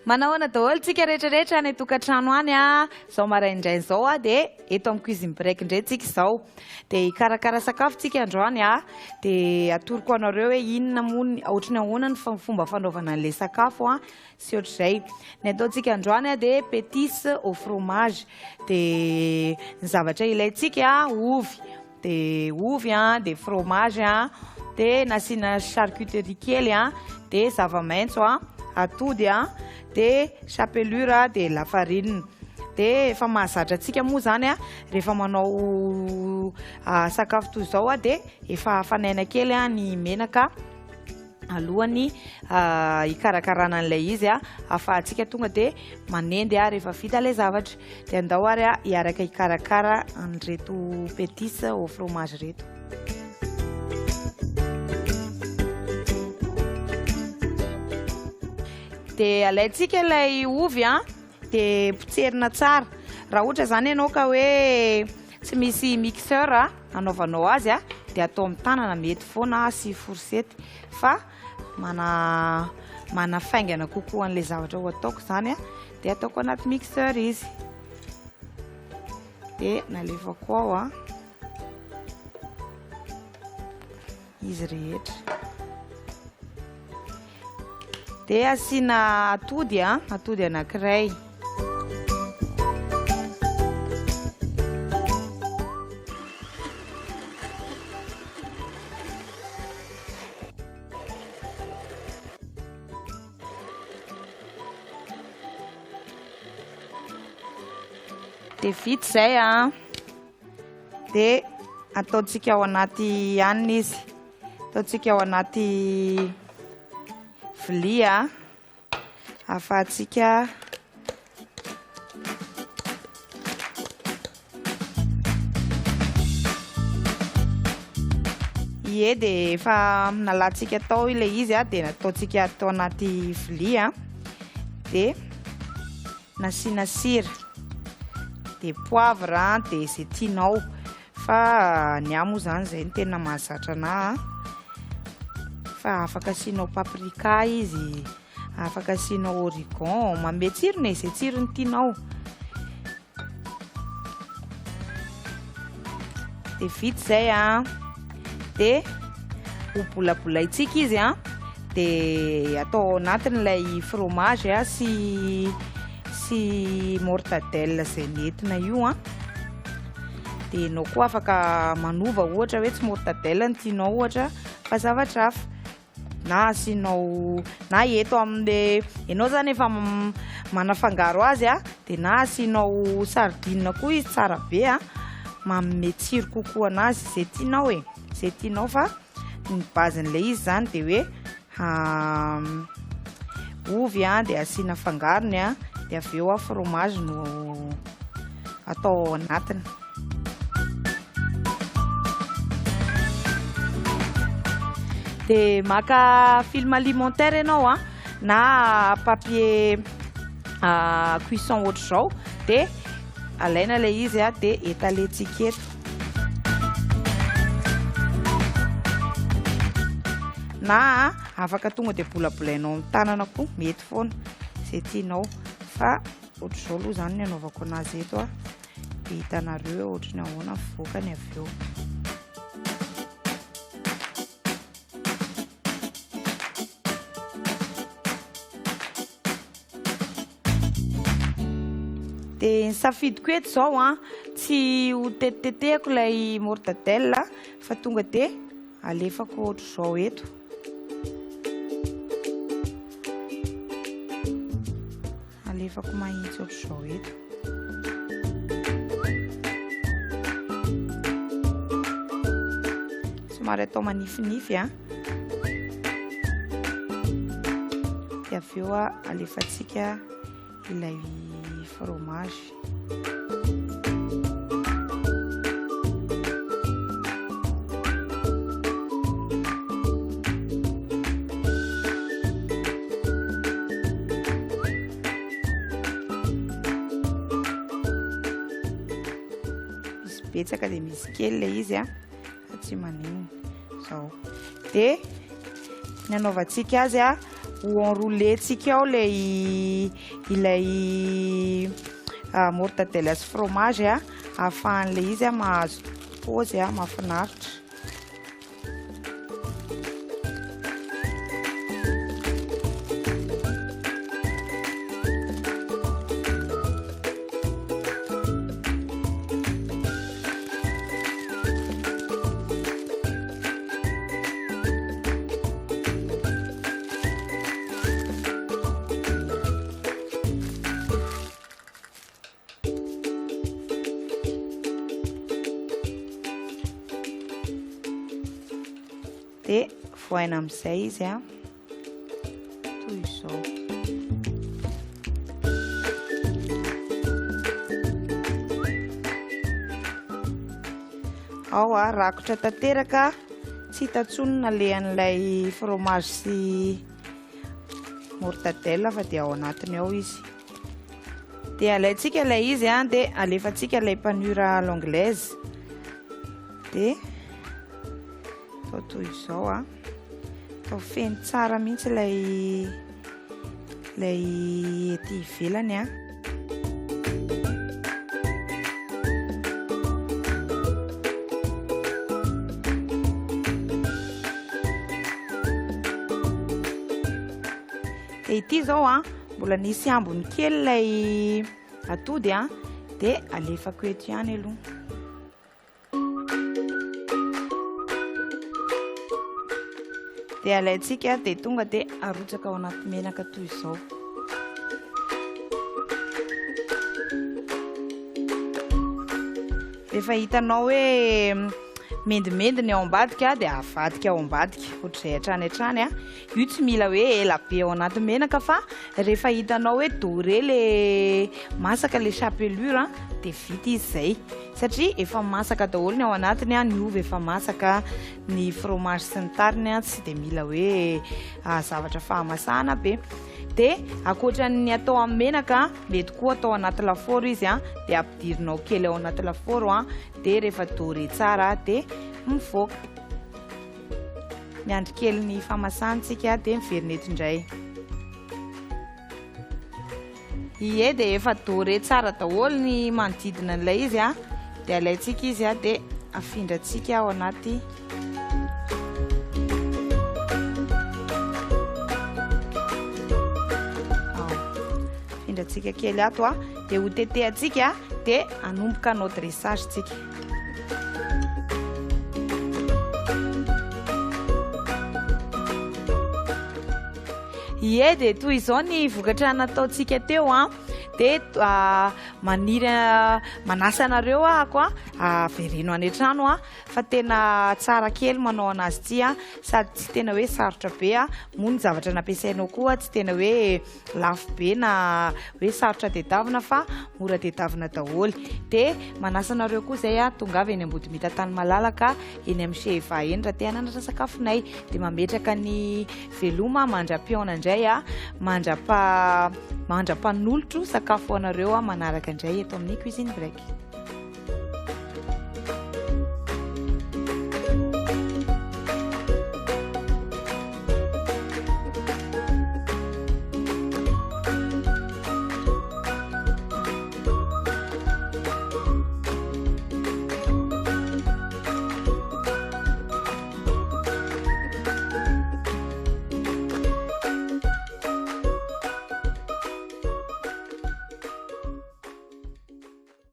Manahoana daholo tsika rehetra rehetra any an-tokantrano any a! Izao maraindraina izao a dia eto amin'ny cuisine break indray tsika izao. Dia hikarakara sakafo tsika androany a, dia atoroko anareo hoe inona moa ny ohatry ny ahoana ny fomba fanaovana an'ilay sakafo a sy ohatr'izay. Ny ataontsika androany a dia petis au fromage. Dia ny zavatra ilaintsika a, ovy, dia ovy a, dia fromage a, dia nasiana charcuterie kely a, dia zava-maitso a, atody a, dia chapelure dia lafarinina. Dia efa mahazatra antsika moa izany a, rehefa manao sakafo toy izao a, dia efa hafanaina kely a ny menaka alohan'ny hikarakarana an'ilay izy a, ahafahantsika tonga dia manendy a rehefa vita ilay zavatra. Dia andao ary a hiaraka hikarakara an'ireto petis au fromage ireto. Dia alaintsika ilay ovy a, dia potserina tsara. Raha ohatra izany ianao ka hoe tsy misy mixeur a, anaovanao azy a, dia atao amin'ny tanana mety foana sy fourchette fa mana manafaingana kokoa an'ilay zavatra ho ataoko izany a, dia ataoko anaty mixeur izy. Dia nalefako ao a izy rehetra. Dia asiana atody a, atody anankiray. Dia vita izay a. Dia ataontsika ao anaty hanina izy. Ataontsika ao anaty vilia ahafahantsika Ie dia efa nalantsika tao ilay izy a, dia nataontsika tao anaty vilia dia nasiana sira dia poivre dia izay tianao fa ny ahy moa izany izay no tena mahazatra anahy fa afaka asianao paprika izy, afaka asianao origan, manome tsirony e, izay tsirony tianao. Dia vita izay a, dia ho bolabolaintsika izy a, dia atao ao anatin'ilay fromage a sy sy mortadelle izay nentina io a. Dia ianao koa afaka manova ohatra hoe tsy mortadelle no tianao ohatra fa zavatra hafa. Na asianao na eto amin'le ianao zany efa manafangaro azy a, dia na asianao sardine koa izy tsara be a, manome tsiro kokoa anazy, izay tianao e, izay tianao fa ny base-n'ilay izy zany dia hoe ovy a, dia asiana fangarony a, dia avy eo a fromage no atao ao anatiny. Dia maka film alimentaire ianao a, na papier cuisson ohatr'izao, dia alaina ilay izy a, dia étaler-tsika eto. Na afaka tonga dia bolabolainao amin'ny tanana koa, mety foana, izay tianao. Fa ohatr'izao aloha izany ny anaovako anazy eto a. Dia hitanareo hoe ohatry ny ahoana ny vokany avy eo. Dia ny safidiko eto izao an, tsy ho tetitetehako ilay mortadelle fa tonga dia alefako ohatr'izao eto. Alefako mahitsy ohatr'izao eto. Somary atao manifinify a. Dia avy eo alefantsika ilay fromage. Misy betsaka dia misy kely ilay izy a, fa tsy maninona. Izao. Dia ny anaovantsika azy a, Ho enroulé-tsika ao ilay ilay mortadelle sy fromage ahafahan'ilay izy mahazo paozy mahafinaritra. Dia vohaina amin'izay izy a, toy izao. Ao a, rakotra tanteraka, tsy hita intsony ny nalehan'ilay fromage sy mortadelle fa dia ao anatiny ao izy. Dia alaintsika ilay izy a, dia alefantsika ilay panure à l'anglaise. Dia atao toy izao a. Atao feno tsara mihitsy ilay ilay ety ivelany a. Dia ity izao a, mbola nisy ambiny kely ilay atody a, dia alefako eto ihany aloha. Dia alaintsika dia tonga dia arotsaka ao anaty menaka toy izao. Rehefa hitanao hoe mendimendy ny ao ambadika dia avadika ao ambadika ohatr'izay hatrany hatrany a. Io tsy mila hoe ela be ao anaty menaka fa rehefa hitanao hoe doré le masaka le chapelure dia vita izy izay. Satria efa masaka daholo ny ao anatiny, ny ovy efa masaka, ny fromage sy ny tariny tsy dia mila hoe zavatra fahamasahana be. Dia ankoatran'ny atao amin'ny menaka, mety koa atao anaty lafaoro izy dia ampidirinao kely ao anaty lafaoro dia rehefa doré tsara dia mivoaka. Miandry kely ny famasahana tsika dia miverina eto indray. Ie dia efa doré tsara daholo ny manodidina an'ilay izy a. Dia alaintsika izy a dia afindrantsika ao anaty ao. Afindrantsika kely ato a dia ho tetehantsika dia hanomboka hanao dressage tsika. Ie dia toy izao ny vokatra nataontsika teo an, dia maniry manasa anareo ahako an, avereno any an-trano an, fa tena tsara kely manao anazy ity an, sady tsy tena hoe sarotra be an, moa ny zavatra nampiasainao koa tsy tena hoe lafo be na hoe sarotra tedavina fa mora tedavina daholo. Dia manasa anareo koa izay an, tongava eny Ambodimita tany malalaka eny amin'ny Chez Eva eny raha te hananatra sakafonay. Dia mametraka ny veloma mandra-pihaona indray a, mandra-pa mandra-panolotro sakafo ho anareo manaraka indray eto amin'ny Cuisine Break.